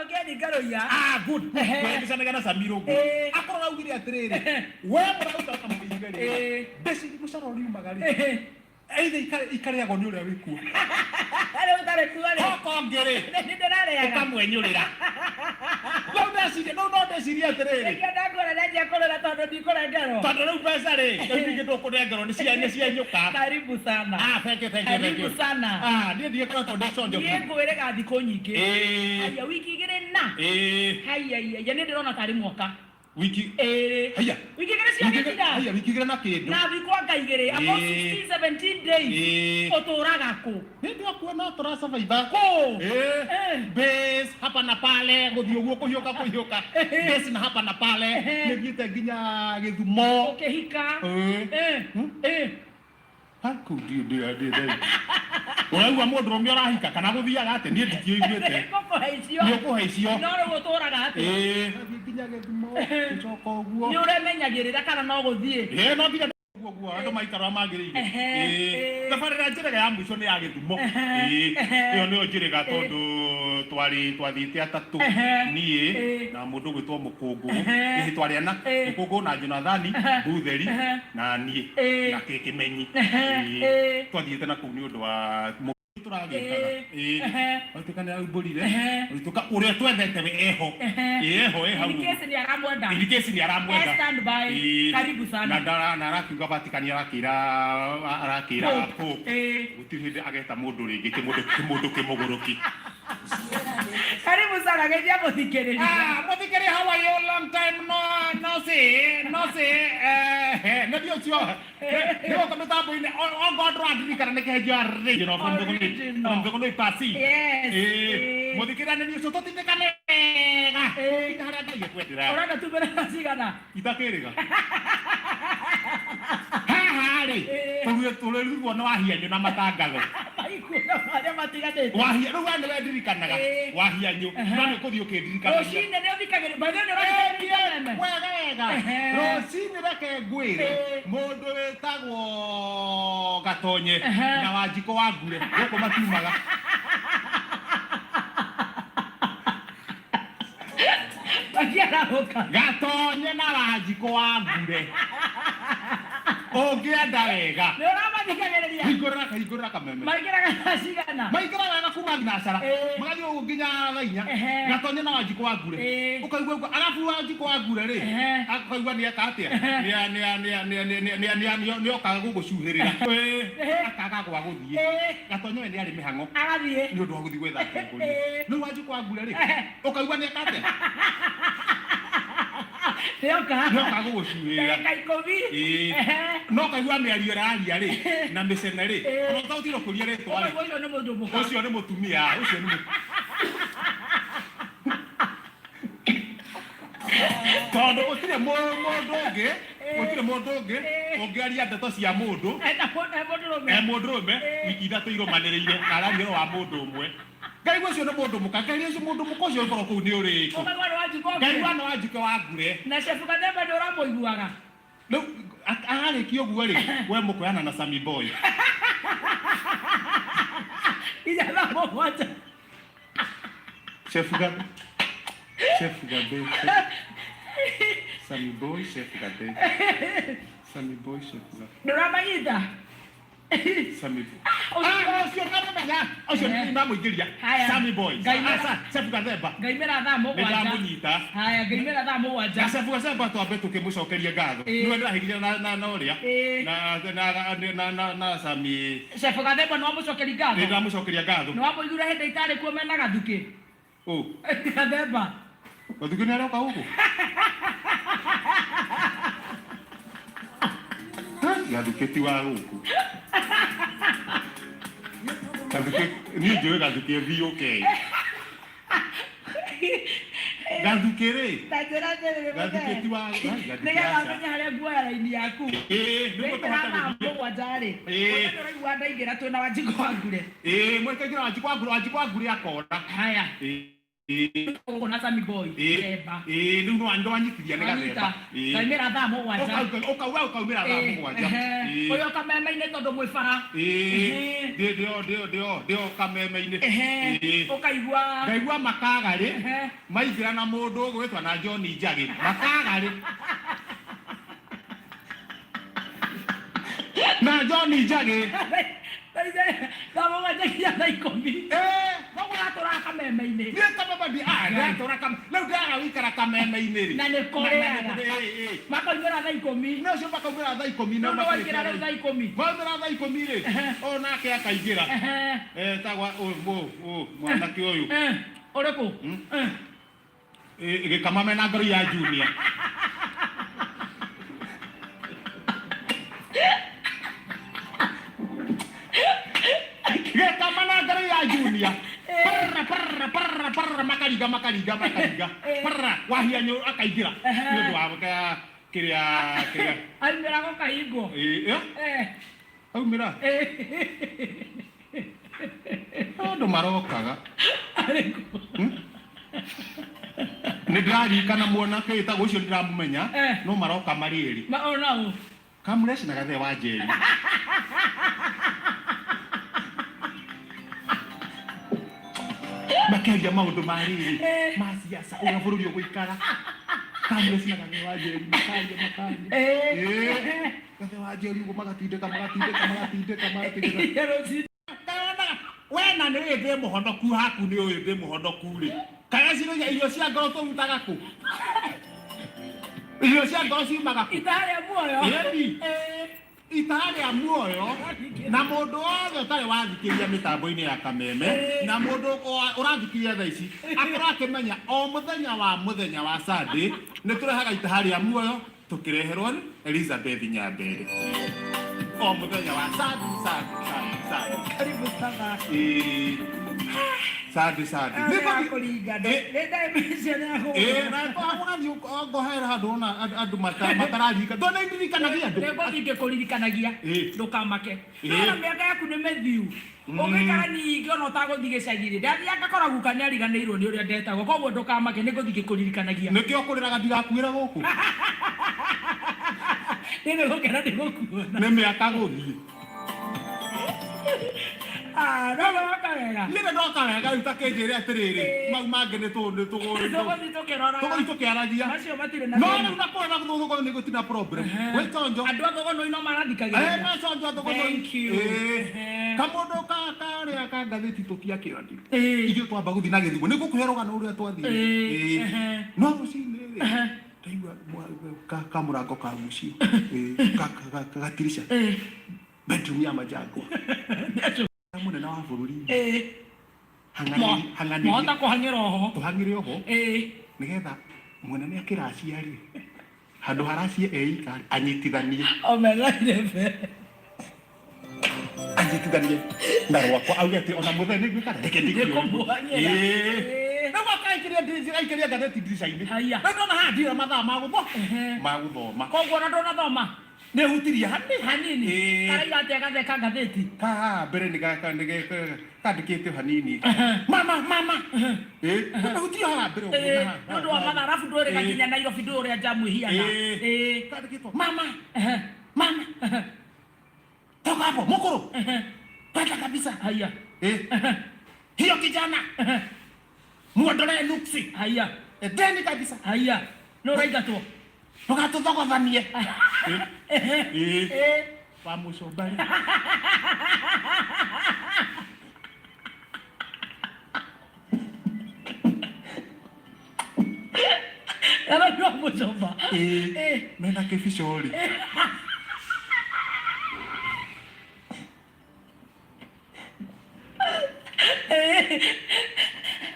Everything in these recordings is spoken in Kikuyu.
Ken Karũiya. Ah, good. Ehe. Twahĩngĩcanagia na Samira ũguo. Akorwo araugire atĩrĩrĩ, we mũraruta na mũigue rĩ, mbeca iria mũcara ũriumaga rĩ, either ikarĩagwo nĩ ũrĩa wĩkuo. Rĩu ũtarĩ kuo rĩ. Hoka ũngĩ rĩ, Nĩ ndĩrarĩaga. ũkamwenyũrĩra. Rĩu ndeciria, rĩu no ndecirie atĩrĩrĩ, Nĩkĩo ndakwĩra nyanjia kũrĩra tondũ ndikũrengerwo. tondũ rĩu mbeca rĩ, rĩu ningĩ ndũkũnengerwo nĩ cia nĩ cienyũka. Karibu sana. Ah, thank you, thank you, thank you. Karibu sana. Ah, niĩ ndigĩkoretwo ndĩ chonjo Niĩ ngwĩrĩga thikũ nyingĩ. Haya wiki igĩrĩ na. Haya iya, nĩ ndĩrona tarĩ mwaka. Wiki Ĩĩ. Haya. Wiki igĩrĩ ciagĩthira. Haya, wiki igĩrĩ na kĩndũ. Na thikũ anga igĩrĩ, about 16, 17 days. Ũtũraga kũ? Nĩ ndĩrakuona tũra survive. Kũ? Base hapa na pale, gũthiĩ ũguo kũhiũka kũhiũka. Base na hapa na pale. Nĩ thiĩte nginya Gĩthumo. Ũkĩhika. Ha, kũu ndiũ ndĩ ndĩ ndĩ. Ũraigua mũndũrũme ũrahika kana gũthiaga atĩa? Niĩ ndikĩiguĩte. Nĩngũkũhe icio. Nĩ ũkũhe icio. No rĩu ũtũraga atĩa? Ĩĩ, athiĩ nginya Gĩthumo, gũcoka ũguo. Nĩ ũremenyagĩrĩra kana no gũthiĩ? Ĩĩ, no nginya ũguo ũguo andũ maikara ũrĩa magĩrĩire. Ĩĩ. Thabarĩ ĩrĩa njĩrĩga ya mũico nĩ ya Gĩthumo. Ĩĩ, ĩyo nĩyo njĩrĩga tondũ twarĩ twathiĩte atatũ. Niĩ na mũndũ ũgwĩtwo Mũkũngũgũ. Ĩĩ, twarĩ ana. Mũkũngũgũ na Jonathani, Mbutheri na niĩ na Kĩmenyi. Ĩĩ. Twathiĩte na kũu nĩ ũndũ wa tũragĩkaga. Ĩĩ. Gwatuĩka nĩ araumbũrire. Gwatuĩka ũrĩa twendete we eho. Ĩĩ, eho e hau. In case nĩ aramwenda. In case nĩ aramwenda. E stand by. Ĩĩ. Karibu sana. Na ndara na arakiuga Vatican arakĩra arakĩra Pope. Pope. Gũtirĩ hĩndĩ ageta mũndũ rĩngĩ kĩmũndũ kĩmũndũ kĩmũgũrũki. Karibu sana geithia mũthikĩrĩria. Ah, mũthikĩrĩria, how are you? Long time no see, no see. Eh, nĩ ũcio nĩ gũka mĩtambo-inĩ ongo ndũrandirikana nĩ kĩhenjo original from the Original. from the Gũnũi Pasi. Yes. Mũthikĩrĩria nĩ ũcio tũtindĩkane wega nginya harĩa Ngai ekwendera. Ũrenda tumĩre thaa cigana? Itakĩrĩga haha rĩ, tũrĩrugwo nĩ wahianyũ na matangatho. Maikuona marĩa matiganĩte. Wahia rĩu we nĩwe ndirikanaga. Wahianyũ no nĩ ũkũthiĩ ũkĩndirikanagia. Rũcinĩ nĩ ũthikagĩrĩria. By the way, nĩ ũrathikagĩrĩria meme. Wega wega. Rũcinĩ reke ngwĩre mũndũ wĩtagwo Gatonye na Wanjikũ wa Ngure gũkũ matiumaga. Makiarahũka. Gatonye na Wanjikũ wa Ngure ũngĩenda wega. Nĩ ũramathikagĩrĩria. Hingũrĩra hingũrĩra kameme. Maingĩraga thaa cigana? Maingĩraga wega kuma thinacara. Magathiĩ ũguo nginya thaa 4. Gatonye na Wanjikũ wa Ngure. Ũkaigua ũguo arabu Wanjikũ wa Ngure rĩ, akaigua nĩ eka atĩa? Nĩ okaga gũgũcuhĩrĩra. Akaga gwa gũthiĩ. Gatonye we nĩ arĩ mĩhang'o. Agathiĩ. Nĩ ũndũ wa gũthiĩ gwetha atongoria. Rĩu Wanjikũ wa Ngure rĩ, ũkaigua nĩ eka atĩa? Nĩoka. Nĩoka gũgũcuhĩrĩra. Ndagĩka 10. No ũkaigua mĩario ĩraria rĩ, na mĩcene rĩ, ona ũtagũtinda ũkĩũria rĩtwa rĩ. Ũkaigua ũcio nĩ mũndũ mũka. Ũcio nĩ mũtumia, ũcio nĩ mũtumia. Tondũ gũtirĩ mũndũ ũngĩ, gũtirĩ mũndũ ũngĩ ũngĩaria ndeto cia mũndũ. E mũndũrũme. E mũndũrũme, wiki 3 irũmanĩrĩire, na araria ũhoro wa mũndũ ũmwe. Ngai ũcio nĩ mũndũ mũka, Ngai ũcio mũndũ mũka ũcio ũkorwo kũu nĩ ũrĩkũ? Ũkaigua nĩ Wanjikũ wa Ngai Ngure. nĩ Wanjikũ wa Ngure. Na Chef Gathemba nĩ ũramũiguaga? Rĩu arĩkia ũguo rĩ, we mũkoyana na Sammy Boy. Nginya thaa 7. Chef Gabe. Chef Gabe. Sammy Boy, Chef Gabe. Sammy Boy, Chef Gabe. Ndũramanyita? Sammy Boy. Ah, ũcio ngamũmenya. Ũcio nĩ ndamũingĩria. Haya. Sammy Boy. Ngai Ah, Chef Gathemba. Ngaimĩra thaa Nĩ 7. ndamũnyita. Haya, ngaimĩra thaa 7. Na Chef Gathemba twambe tũkĩmũcokerie ngatho. Nĩwe ndĩrahĩgire na ũrĩa. Na na na na na Sammy. Chef Gathemba nĩ wamũcokeria ngatho? Nĩ ndamũcokeria ngatho. Nĩ wamũiguire hĩndĩ itarĩ kuo mena Gathukĩ? Ũ? Gathemba. Gathukĩ nĩ aroka gũkũ? Gathukĩ ti wa gũkũ. Gathukĩ, niĩ njũĩ Gathukĩ e VOK. Gathukĩ rĩ, Ta njĩra atĩrĩrĩ Gathukĩ mũthee. ti wa Gathukĩ Nĩgetha aca. ũmenye harĩa nguoya raini yaku. Ĩĩ, nĩguo Ndaingĩra tũhote thaa gũthiĩ. 7 rĩ, Ĩĩ. mũthee nĩ ũraigua ndaingĩra twĩna Wanjikũ wa Ngure. Ĩĩ, mwĩkaingĩra Wanjikũ wa Ngure, Wanjikũ wa Ngure akora. Haya. Ĩĩ. Gũkũ na Sammy Boy. Themba. Ĩĩ, rĩu no ndwanyitithia nĩ gathemba. Ngaimĩra thaa 7. Ũkauga ũkaumĩra thaa 7. Ũyũ kameme-inĩ tondũ mwĩ bara. Ĩĩ, ndĩo ndĩo ndĩo ndĩo kameme-inĩ. Ũkaigua Ngaigua makagarĩ maingĩra na mũndũ ũgwĩtwa na John Njagĩ makagarĩ na John Njagĩ. 7:00 nginya thaa 10. Koguo ũratũraga kameme-inĩ. Niĩ kameme ndĩratũra rĩu ndĩraga gũikara kameme-inĩ rĩ. Na nĩ kũrĩaga. Makoimĩra thaa 10. Nĩ ũcio makaumĩra thaa 10 na Rĩu nĩ waingĩra rĩu thaa 10. Maumĩra thaa 10 rĩ, o nake akaingĩra. Etagwa ũyũ mwanake ũyũ. Ũrĩkũ? Gĩkamame na ngoro ya Junior. Gĩkama na ngoro ya Junior. Parra parra parra parra makariga makariga makariga. Parra wahianyũ akaingĩra. Nĩ ũndũ wa kĩrĩa kĩrĩa. Aumĩra gũkahingwo. Aumĩra. Andũ marokaga. Nĩ ndĩraririkana mwanake wĩtagwo ũcio ndĩramũmenya no maroka marĩ erĩ. Ona ũ? Kamũresh na Gathee wa Njeri. Makĩaria maũndũ ma rĩrĩ ma siasa ũrĩa bũrũri ũgũikara. Kamũresh na Gathee wa Njeri makaria makaria. Gathee wa Njeri ũguo magatindĩka magatindĩka magatindĩka magatindĩka. We na nĩ ũĩ ndĩ mũhonoku haku nĩ ũĩ ndĩ mũhonoku rĩ. Kana ciro irio cia ngoro tũrutaga kũ? Irio cia ngoro ciumaga kũ? Itaha rĩa muoyo. Ĩni. Itaha rĩa muoyo na mũndũ wothe ũtarĩ wathikĩria mĩtambo-inĩ ya kameme na mũndũ ũrathikĩria thaa ici akorwo akĩmenya o mũthenya wa mũthenya wa Sunday nĩ tũrehaga itaha rĩa muoyo tũkĩreherwo nĩ Elizabeth Nyambere. O mũthenya wa Sunday Sunday Sunday Sunday. Karibu sana. Sunday Sunday. Nĩ kũringa. Nĩ dimension ya kũringa. Na ũgathiĩ ngohera handũ ona andũ mataririkana. Ndona ndirikanagia andũ. Nĩ ngũthiĩ ngĩkũririkanagia. Ndũkamake. Nona mĩaka yaku nĩ mĩthiu. Ũngĩikara ningĩ ona ũtagũthiĩ gĩcagi-rĩ, ndathiaga ngakora guka nĩ ariganĩirwo nĩ ũrĩa ndetagwo. Koguo ndũkamake nĩ ngũthiĩ ngĩkũririkanagia. Nĩkĩo ũkũrĩraga ndigakuĩre gũkũ. Nĩ gũkena nĩ gũkuona. Nĩ mĩaka gũthiĩ. No ndoka wega. Nĩ ndoka wega rĩu ta kĩnjĩre atĩrĩrĩ, mau mangĩ nĩ tũgũthiĩ tũkĩroraga. Tũgũthiĩ tũkĩaragia. Macio matirĩ na No rĩu na kũrĩa na gũthũgũ nĩ gũtirĩ na problem. Gwĩ chonjo. Andũ a Thogonoi no marathikagĩrĩria. Me chonjo a Thogonoi. Thank you. Kamũndũ karĩa ka ngathĩti tũtiakĩrandire. Ithuĩ twamba gũthiĩ na gĩthimo. Nĩ ngũkũhe rũgano rũrĩa twathire. No rũcinĩ rĩ, ndaigua kamũrango ka mũciĩ. Gatirisha. Bedroom ya Majangwa. Mũnene wa bũrũri. Mwahota kũhang'ĩra oho. Tũhang'ĩre oho. Nĩgetha mũnene akĩracia rĩ, handũ haracie eika anyitithanie. Anyitithanie na rwakwa auge atĩ ona mũthee nĩ ngwĩka reke ndikũmuhang'ĩra. Rĩu aikĩria ngathĩti ndirica-inĩ. Haiya. Rĩu ndona haha ndirĩ mathaa ma gũthoma. Koguo ona ndũnathoma. Nĩ hutirie hanini. Hanini. Karaiga atĩa gatheka ngathĩti? Haha mbere nĩ kandĩkĩte hanini. Mama mama. Nĩ hutirie haha mbere ũguo na haha. Nĩ ũndũ wa mathaa arabu ndũrĩga nginya Nairobi ndũĩ ũrĩa njamu ĩhiana. Kandĩkĩtwo mama. Mama. Toka hapo mukuru. Kwenda kabisa. Haiya. Hiyo kijana. Muondolee nuksi. Haiya. Deni kabisa. Haiya. Nĩ ũraingatwo. Ndũgatũthogothanie. Wa mũcomba rĩ. Arauga wa mũcomba. Mena kĩbico rĩ.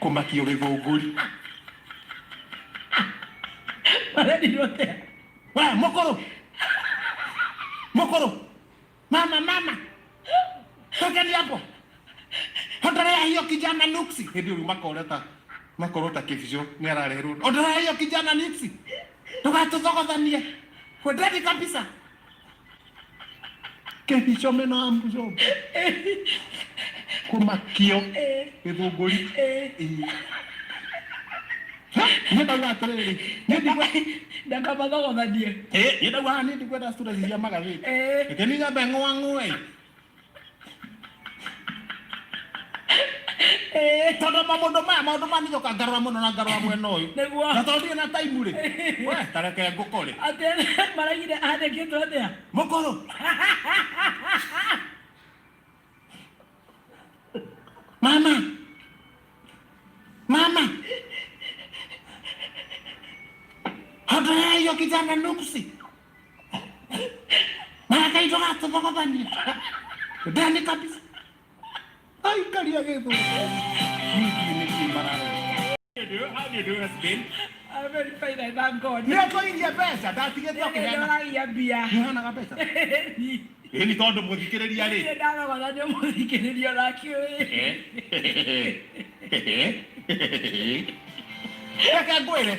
Kũmakio gĩthũngũri. Marerirwo atĩa? We mũkũrũ. Mũkũrũ. Mama mama. Tokeni hapo. Ondorea hiyo kijana nuksi. Hĩndĩ ĩyo makoreta makorota kĩbico nĩ arareherwo. Ondorea hiyo kijana nuksi. Ndũgatũthogothanie. Kwendeni kabisa. Kĩbico mena wa mũcomba. Kũmakio gĩthũngũri. Niĩ ndauga atĩrĩrĩ, niĩ Ndakamathogothanie. Niĩ ndauga haha niĩ ndikwenda stories cia magathĩti. Reke niĩ nyambe ng'ũang'ũe. Tondũ maũndũ maya maũndũ maya nĩnjoka ngarora mũno na ngarora mwena ũyũ. Nĩguo. Na tondũ ndirĩ na time rĩ. We ta reke ngũkore. Atĩ maraigire andĩkĩtwo atĩa? Mũkũrũ. Mama. Mama. Ondolea hiyo kijana nuksi. Mara kaitũ gatũthogothania. Ndani kabisa. Aikaria gĩthũngũ. Niĩ ndiũĩ nĩkĩĩ mararora. How do you do, husband? I'm very fine, I thank God. Nĩ ũtũirie mbeca, ndatigĩte ũkĩheana. Ndoragia mbia. Nĩ ũheanaga mbeca? Ĩĩ nĩ tondũ mũthikĩrĩria rĩ. Niĩ ndarogotha nĩ mũthikĩrĩria ũrakĩũĩ. Reke ngwĩre.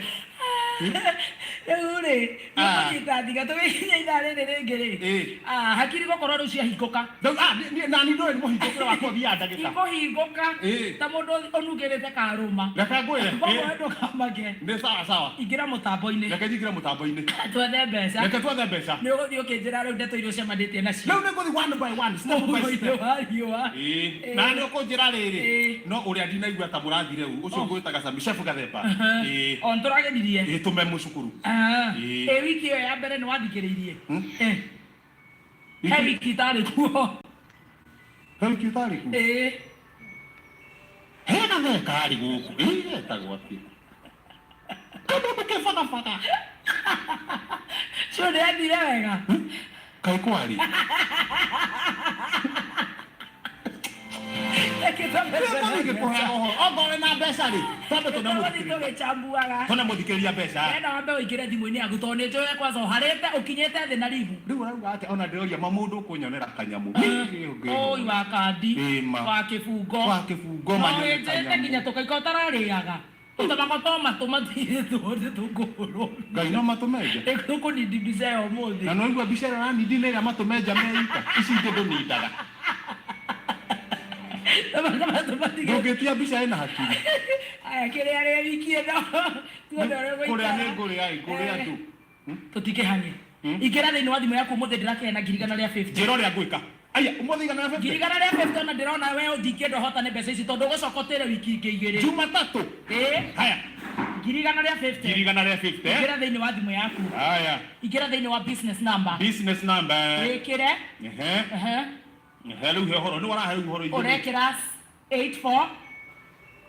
Rĩu rĩ, Ah. nĩkũnyita thiga tũgĩkinya ithaa rĩrĩ rĩngĩ rĩ. Ah, hakiri gũkorwo rĩu ciahingũka. Rĩu, ah, nani ndũĩ nĩ mũhingũkĩre wakwa ũthiaga ndagĩka. Ikũhingũka Ĩĩ. ta mũndũ ũnungĩrĩte karũma. Reke ngwĩre. Koguo we ndũkamake. Nĩ sawa sawa. Ingĩra mũtambo-inĩ. Reke nyingĩre mũtambo-inĩ. Twethe mbeca. Reke twethe mbeca. Nĩ ũgũthiĩ ũkĩnjĩra rĩu ndeto iria ũcemanĩtie nacio. Rĩu nĩ ngũthiĩ one by one, step by Mũhuro-inĩ step. wa riũa. Ĩĩ. Na nĩ ũkũnjĩra rĩrĩ. Ĩĩ. No ũrĩa ndinaigua ta mũrathire ũũ, ũcio ngwĩtaga Sami Chef Gathemba. Ĩĩ. O nĩtũrageririe. Ĩĩ tũme mũcukuru. Ah. Ĩĩ. Ĩ wiki ĩyo ya mbere nĩ wathikĩrĩirie? Hmm? Eh. He wiki itarĩ kuo. He wiki itarĩ kuo? Ĩĩ. He gathee karĩ gũkũ. Ĩĩ getagwo atĩa? Kamũndũ ke bagabaga. Cio nĩ yathire wega? Kaĩ kwarĩ? Ngĩkũheaga ũhoro okorwo wĩna mbeca rĩ twambe tũne mũthikĩrĩria tũgĩcambuaga tũne mũthikĩrĩria mbeca. Ndĩrenda wambe ũingĩre thimũ-inĩ yaku tondũ nĩ njũĩ kwanza ũharĩte ũkinyĩte thĩ na ribu. Rĩu ũrauga atĩa ona ndĩroria ma mũndũ ũkũnyonera kanyamũ. Ũi wa kandi Ĩ ma. wa kĩbungo Wa kĩbungo no manyone wĩnjĩte kanyamũ. nginya tũkaika ũtararĩaga ũtamago to matũ matirĩtwo nĩ tũkũhũrwo. Ngai no matũmenja. Nĩtũkũnindi mbica ĩyo ũmũthĩ. Na no igua mbica ĩrĩa ũranindi nĩ ĩrĩa matũmenja me ika. Ici ingĩ ndũnindaga. Ndũngĩtia mbica ĩna hakiri. Aya kĩrĩa rĩa wiki ĩno tuone ũrĩa Kũrĩa gũikara. nĩ ngũrĩa ĩ ngũrĩa andũ. Tũtikĩhang'e. Ingĩra thĩinĩ wa thimũ yaku ũmũthĩ ndĩrakĩheana ngiri igana rĩa 50. Njĩra ũrĩa ngwĩka. Aya ũmũthĩ igana rĩa 50. Ngiri igana rĩa 50 ona ndĩrona we ndingĩenda ũhotane mbeca ici tondũ ũgũcoka ũtĩre wiki ingĩ igĩrĩ. Jumatatũ. Ĩĩ. Haya. Ngiri igana rĩa 50. Ngiri igana rĩa 50. Ingĩra thĩinĩ wa thimũ yaku. Haya. Ingĩra thĩinĩ wa business number. Business number. Wĩkĩre. Ehe. Ehe. Ehe rĩu he ũhoro nĩ warahe rĩu ũhoro igũrũ. Ũrekĩra 84.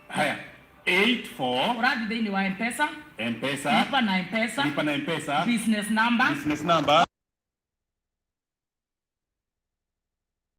Haya. 84. Ũrathiĩ thĩinĩ wa M-Pesa. M-Pesa. Lipa na M-Pesa. Lipa na M-Pesa. Business number. Business number.